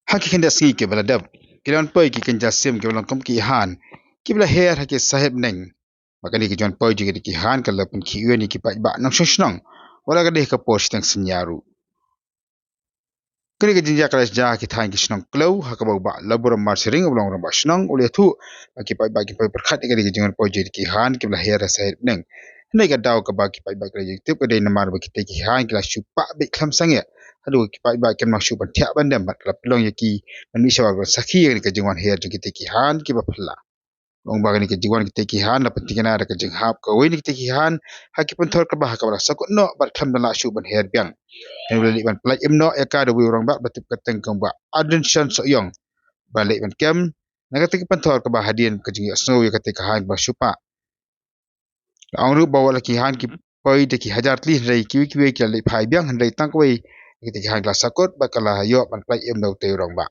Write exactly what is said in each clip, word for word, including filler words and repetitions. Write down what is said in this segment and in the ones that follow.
Ha ki khyndiat sngi kiba la dep, ki la wan poi ki kynja sim kiba long kum ki kyihan kiba la her ha ki sahep bneng. Bad kane ka jingwan poi jong kitei ki kyihan ka la pynkhih win ïa ki paidbah nongshong shnong wat la ka dei ha ka por shiteng synñia ruh. Kane ka jingjia ka la jia ha ki thaiñ ki shnong Klew, ha kaba u Bah Laburam Marsharing uba long rangbah shnong u la ïathuh ba ki paidbah kin poi pyrkhat ïa kane ka jingwan poi jong kitei ki kyihan kiba la her ha sahep bneng. Hynrei ka daw kaba ki paidbah ki la ïathuh ka dei namar ba kitei ki kyihan ki la shu pah beit khlem sangeh haduh ki paidbah kim nang shuh ban thiah ban dem bad ka la pynlong ïa ki ban mih sha wah ban sakhi ïa kane ka jingwan her jong kitei ki kyihan kiba phylla. Long ba kane ka jingwan kitei ki kyihan la pynthikna da ka jinghap kawei na kitei ki kyihan ha ki pynthor kaba ha kaba la sakut noh bad khlem da lah shuh ban her biang. Hynrei u la leit ban pyllait im noh ïa ka da uwei u rangbah ba tip kyrteng kum u Bah Adinson Sohiong ba leit ban kem na katei ka pynthor kaba hadien ka jingïohsngew ïa katei ka kyihan ba shu pah. La ong ruh ba wat la ki kyihan ki poi da ki hajar tylli hynrei kiwei kiwei ki la leit phai biang hynrei tang kawei na kitei ki kyihan ki la sakut bad ka la ïoh ban pyllait im da utei u rangbah.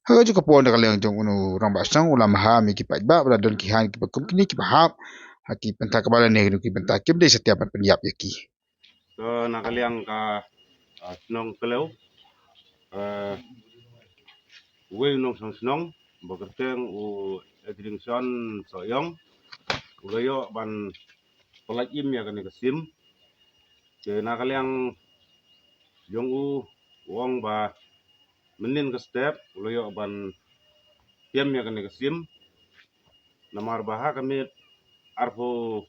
Ha kajuh ka por na ka liang jong uno u rangbah shnong u la maham ïa ki paidbah ba la don ki kyihan kiba kum kine kiba hap ha ki bynta kaba lane ki bynta kim dei satia ban pynïap ïa ki. To na ka liang ka, ah, shnong Klew, eh, uwei u nongshong shnong ba kyrteng u Adinson Sohiong u la ïoh ban pyllait im ïa kane ka sim. Te na ka liang jong u, u ong ba mynnin ka step u la ïoh ban piem ïa kane ka sim. Namar ba ha ka miet arphew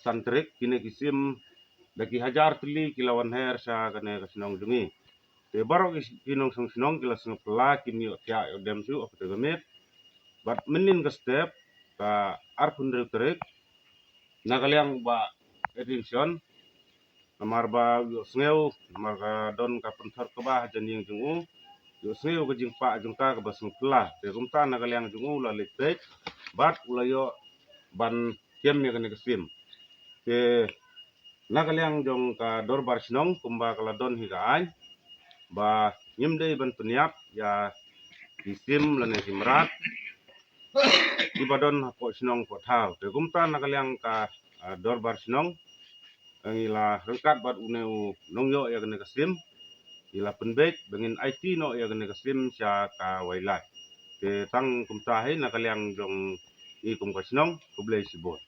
san tarik kine ki sim da ki hajar tylli ki la wan her sha kane ka shnong jong ngi. Te baroh ki, ki nongshong shnong ki la sngewphylla, kim ïoh thiah ïoh dem shuh ha kata ka miet. Bad mynnin ka step ka arphew hynriew tarik na ka liang u Bah Adinson, namar ba u ïohsngew, namar ka don ka pynthor kaba ha jan ïing jong u, u ïohsngew ka jingpah jong ka kaba sngewphylla. Te kumta na ka liang jong u u la leit peit bad u la ïoh ban piem ïa kane ka sim. Te na ka liang jong ka dorbar shnong kumba ka la don hi ka aiñ ba ngim dei ban pynïap ïa ki sim lane ki mrad kiba don hapoh shnong hapoh thaw. Te kumta na ka liang ka, ah, dorbar shnong, eh, ngi la ryngkat bad une u nongïoh ïa kane ka sim, ngi la pynbeit ba ngin aiti noh ïa kane ka sim sha ka wildlife. Te tang kumta hi na ka liang jong ngi kum ka shnong, khublei shibun.